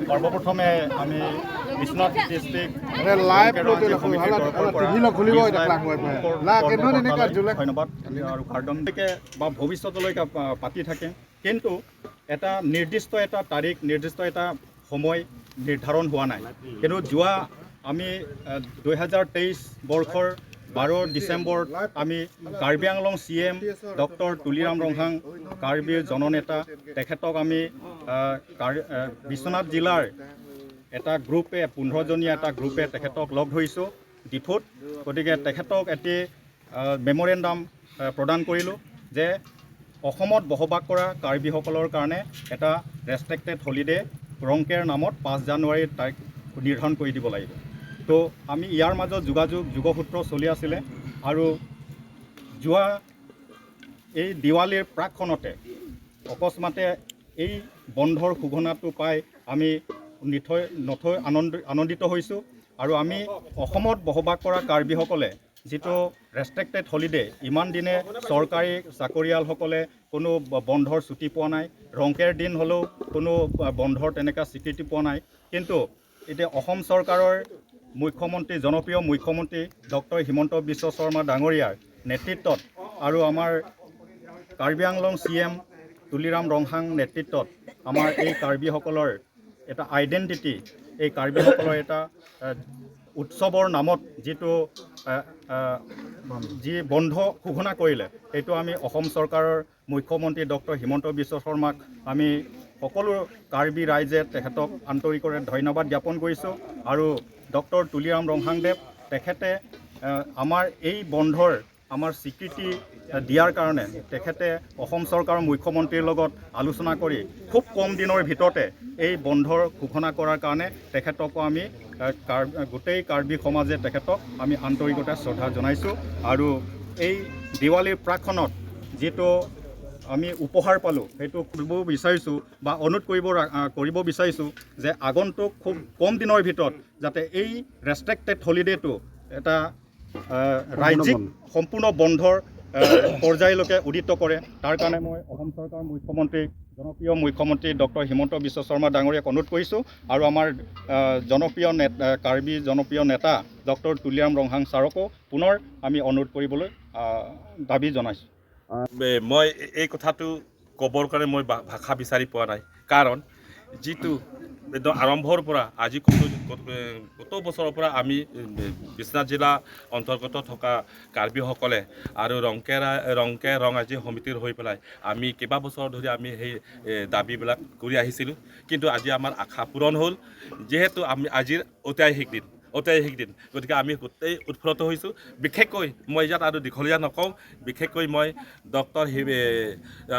সৰ্বপ্ৰথমে আমি বিশ্বনাথ ডিষ্ট্ৰিক্ট ধন্যবাদ আৰু কাৰ্দমলৈকে বা ভৱিষ্যতলৈকে পাতি থাকে, কিন্তু এটা নিৰ্দিষ্ট এটা তাৰিখ, নিৰ্দিষ্ট এটা সময় নিৰ্ধাৰণ হোৱা নাই। কিন্তু যোৱা আমি 2023 বৰ্ষৰ 12 ডিচেম্বৰত আমি Karbi Anglong C M doctor Tuliram Ronghang, কাৰ্বিৰ জননেতা, তেখেতক আমি বিশ্বনাথ জিলাৰ এটা গ্ৰুপে, 15জনীয়া এটা গ্ৰুপে তেখেতক লগ ধৰিছোঁ ডিফুত। গতিকে তেখেতক এটি মেমৰেণ্ডাম প্ৰদান কৰিলোঁ যে অসমত বসবাস কৰা কাৰ্বিসকলৰ কাৰণে এটা ৰেষ্ট্ৰিক্টেড হলিডে ৰংকেৰ নামত 5 জানুৱাৰীৰ তাৰিখ নিৰ্ধাৰণ কৰি দিব লাগিব। তো আমি ইয়াৰ মাজত যোগাযোগ যোগসূত্ৰ চলি আছিলে আৰু যোৱা এই দিৱালীৰ প্ৰাকক্ষণতে অকস্মাতে এই বন্ধৰ ঘোষণাটো পাই আমি নিথৈ নথৈ আনন্দিত হৈছোঁ। আৰু আমি অসমত বসবাস কৰা কাৰ্বিসকলে যিটো ৰেষ্ট্ৰিক্টেড হলিডে, ইমান দিনে চৰকাৰী চাকৰিয়ালসকলে কোনো বন্ধৰ ছুটি পোৱা নাই, ৰংকেৰ দিন হ'লেও কোনো বন্ধৰ তেনেকুৱা স্বীকৃতি পোৱা নাই। কিন্তু এতিয়া অসম চৰকাৰৰ মুখ্যমন্ত্ৰী, জনপ্ৰিয় মুখ্যমন্ত্ৰী ডক্টৰ হিমন্ত বিশ্ব শৰ্মা ডাঙৰীয়াৰ নেতৃত্বত আৰু আমাৰ কাৰ্বি আংলং চি এম তুলিৰাম ৰংহাং নেতৃত্বত আমাৰ এই কাৰ্বিসকলৰ এটা আইডেণ্টিটি, এই কাৰ্বিসকলৰ এটা উৎসৱৰ নামত যিটো যি বন্ধ ঘোষণা কৰিলে, সেইটো আমি অসম চৰকাৰৰ মুখ্যমন্ত্ৰী ডক্টৰ হিমন্ত বিশ্ব শৰ্মাক আমি সকলো কাৰ্বি ৰাইজে তেখেতক আন্তৰিকৰে ধন্যবাদ জ্ঞাপন কৰিছোঁ। আৰু ডক্টৰ তুলিৰাম ৰংহাংদেৱ, তেখেতে আমাৰ এই বন্ধৰ আমাৰ স্বীকৃতি দিয়াৰ কাৰণে তেখেতে অসম চৰকাৰৰ মুখ্যমন্ত্ৰীৰ লগত আলোচনা কৰি খুব কম দিনৰ ভিতৰতে এই বন্ধৰ ঘোষণা কৰাৰ কাৰণে তেখেতকো আমি গোটেই কাৰ্বি সমাজে তেখেতক আমি আন্তৰিকতাৰে শ্ৰদ্ধা জনাইছোঁ। আৰু এই দিৱালীৰ প্ৰাকক্ষণত যিটো আমি উপহাৰ পালোঁ, সেইটো কৰিব বিচাৰিছোঁ বা অনুৰোধ কৰিব বিচাৰিছোঁ যে আগন্তুক খুব কম দিনৰ ভিতৰত যাতে এই ৰেষ্ট্ৰিক্টেড হলিডেটো এটা ৰাজ্যিক সম্পূৰ্ণ বন্ধৰ পৰ্যায়লৈকে উন্নীত কৰে, তাৰ কাৰণে মই অসম চৰকাৰৰ মুখ্যমন্ত্ৰী, জনপ্ৰিয় মুখ্যমন্ত্ৰী ডক্টৰ হিমন্ত বিশ্ব শৰ্মা ডাঙৰীয়াক অনুৰোধ কৰিছোঁ। আৰু আমাৰ জনপ্ৰিয় নেতা, কাৰ্বি জনপ্ৰিয় নেতা ডক্টৰ তুলিৰাম ৰংহাং ছাৰকো পুনৰ আমি অনুৰোধ কৰিবলৈ দাবী জনাইছোঁ। মই এই কথাটো ক'বৰ কাৰণে মই ভাষা বিচাৰি পোৱা নাই। কাৰণ যিটো একদম আৰম্ভৰ পৰা আজি কত কত বছৰৰ পৰা আমি বিশ্বনাথ জিলা অন্তৰ্গত থকা কাৰ্বিসকলে আৰু ৰংকে ৰংআজি সমিতিৰ হৈ পেলাই আমি কেইবা বছৰ ধৰি আমি সেই দাবীবিলাক কৰি আহিছিলোঁ। কিন্তু আজি আমাৰ আশা পূৰণ হ'ল। যিহেতু আমি আজিৰ ঐতিহাসিক দিন, ঐতিহাসিক দিন, গতিকে আমি গোটেই উৎফুল্লিত হৈছোঁ। বিশেষকৈ মই ইয়াত আৰু দীঘলীয়া নকওঁ। বিশেষকৈ মই ডক্টৰ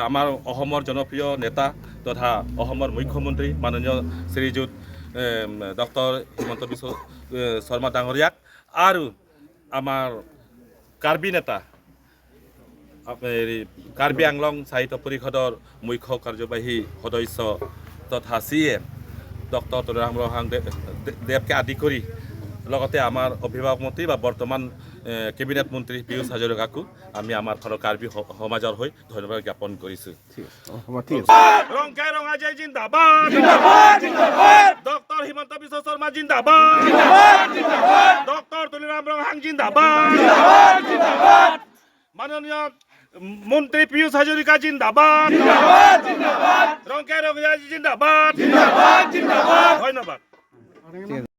আমাৰ অসমৰ জনপ্ৰিয় নেতা তথা অসমৰ মুখ্যমন্ত্ৰী মাননীয় শ্ৰীযুত ডক্টৰ হিমন্ত বিশ্ব শৰ্মা ডাঙৰীয়াক আৰু আমাৰ কাৰ্বি নেতা, হেৰি, কাৰ্বি আংলং সাহিত্য পৰিষদৰ মুখ্য কাৰ্যবাহী সদস্য তথা C M doctor Tuliram Ronghang দেৱকে আদি কৰি লগতে আমাৰ অভিভাৱক মন্ত্ৰী বা বৰ্তমান কেবিনেট মন্ত্ৰী পীয়ুষ হাজৰিকাকো আমি আমাৰ ফালৰ কাৰ্বি সমাজৰ হৈ ধন্যবাদ জ্ঞাপন কৰিছোঁ। ঠিক আছে। ৰংকে ৰঙাজে জিন্দাবাদ, জিন্দাবাদ, জিন্দাবাদ। ডক্টৰ হিমন্ত বিশ্ব শৰ্মা জিন্দাবাদ, জিন্দাবাদ, জিন্দাবাদ। ডক্টৰ তুলিৰাম ৰংহাং জিন্দাবাদ, জিন্দাবাদ, জিন্দাবাদ। মাননীয় মন্ত্ৰী পীয়ুষ হাজৰিকা জিন্দাবাদ, জিন্দাবাদ, জিন্দাবাদ। ৰংকে ৰঙাজে জিন্দাবাদ, জিন্দাবাদ, জিন্দাবাদ। ধন্যবাদ। ঠিক আছে।